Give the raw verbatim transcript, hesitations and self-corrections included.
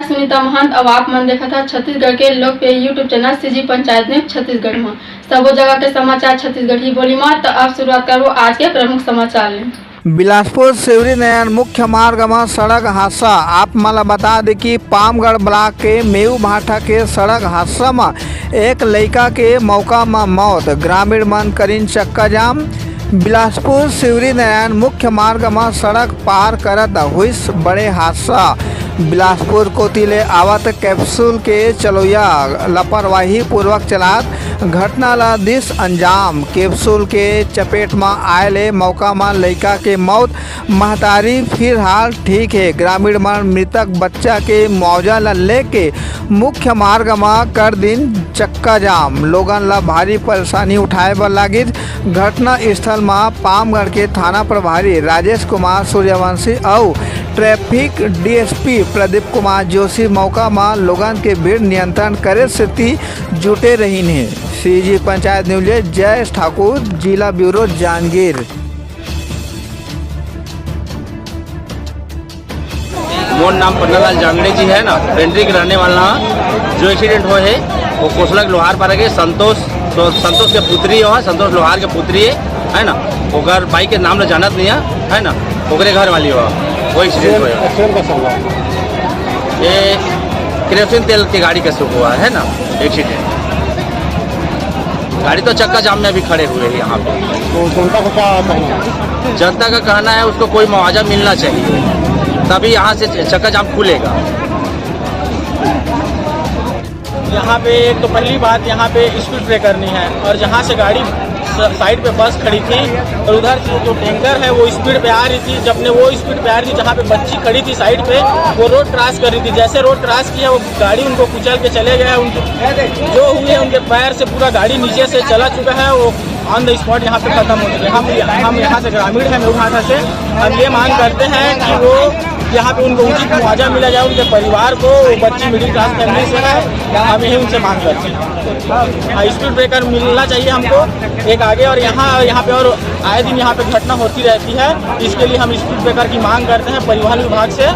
सुनीता महंत, अउ आप मन देखत हा छत्तीसगढ़ के लोकप्रिय YouTube channel CG panchayat news Chhattisgarh मा। सबो जगह के समाचार छत्तीसगढ़ी बोली मा। त अब शुरुआत करबो आज के प्रमुख समाचार ले। बिलासपुर सिवरीनारायण मुख्य मार्ग म सड़क हादसा। आप मन ल बता दे कि पामगढ़ ब्लॉक के मेऊ भाठा के सड़क हादसा म एक लइका के मौका म मौत, ग्रामीण मन करिन चक्का जाम। बिलासपुर सिवरीनारायण मुख्य मार्ग म सड़क पार करत होइस बड़े हादसा। बिलासपुर कोति ले आवत कैप्सूल के चलौया लापरवाही पूर्वक चलात घटना ला दिस अंजाम। कैप्सूल के चपेट म आए ले मौका म लइका के मौत, महतारी फिलहाल ठीक हे। ग्रामीण मन मृतक बच्चा के मुआवजा ला लेके मुख्य मार्ग म कर दिन चक्का जाम। लोगन ला भारी परेशानी उठाए बर लागिस। घटना स्थल म पामगढ़ के थाना प्रभारी राजेश कुमार सूर्यवंशी अउ ट्रैफिक डीएसपी प्रदीप कुमार जोशी मौका म लोगन के भीड़ नियंत्रण करे सेती जुटे रहिन हे। सीजी पंचायत न्यूज ले जयेश ठाकुर, जिला ब्यूरो जांजगीर। मोर नाम पन्नालाल जांगड़े जी है ना, पेंड्री के रहने वाला हाँ। जो एक्सीडेंट हुआ है वो कोसला के लोहार पारा के संतोष, तो संतोष के पुत्री हो, संतोष लोहार के पुत्री है, है ना। ओकर बाइक के नाम ला जानत नहीं है, है ना, ओकरे घर वाली हो, वो एक्सीडेंट हुआ है। एक्सीडेंट का संग ये केरोसिन तेल के गाड़ी का शुरू हुआ है ना एक्सीडेंट। गाड़ी तो चक्का जाम में अभी खड़े हुए हैं यहाँ पे। तो जनता का क्या कहना है? जनता का कहना है उसको कोई मुआवजा मिलना चाहिए, तभी यहाँ से चक्का जाम खुलेगा। यहाँ पे एक तो पहली बात, यहाँ पे स्पीड ब्रेकर नहीं है और जहाँ से गाड़ी स-, साइड पे बस खड़ी थी और उधर से जो टैंकर है वो स्पीड पे आ रही थी। जब ने वो स्पीड पे आ रही थी, जहाँ पे बच्ची खड़ी थी साइड पे, वो रोड क्रॉस कर रही थी। जैसे रोड क्रॉस किया, वो गाड़ी उनको कुचल के चले गए। उनके जो हुए, उनके पैर से पूरा गाड़ी नीचे से चला चुका है। वो ऑन द स्पॉट यहाँ पे खत्म हो चुके हैं। हम हम यहाँ से ग्रामीण हैं, मेघाटा से। हम ये मांग करते हैं कि वो यहाँ पे उनको उचित मुआवजा मिला जाए, उनके परिवार को। वो बच्ची मिडिल क्लास फैमिली से है, हम यही उनसे मांग करते हैं। हाँ, स्पीड ब्रेकर मिलना चाहिए हमको एक आगे। और यहाँ यहाँ पे और आए दिन यहाँ पे घटना होती रहती है, इसके लिए हम स्पीड ब्रेकर की मांग करते हैं परिवहन विभाग से।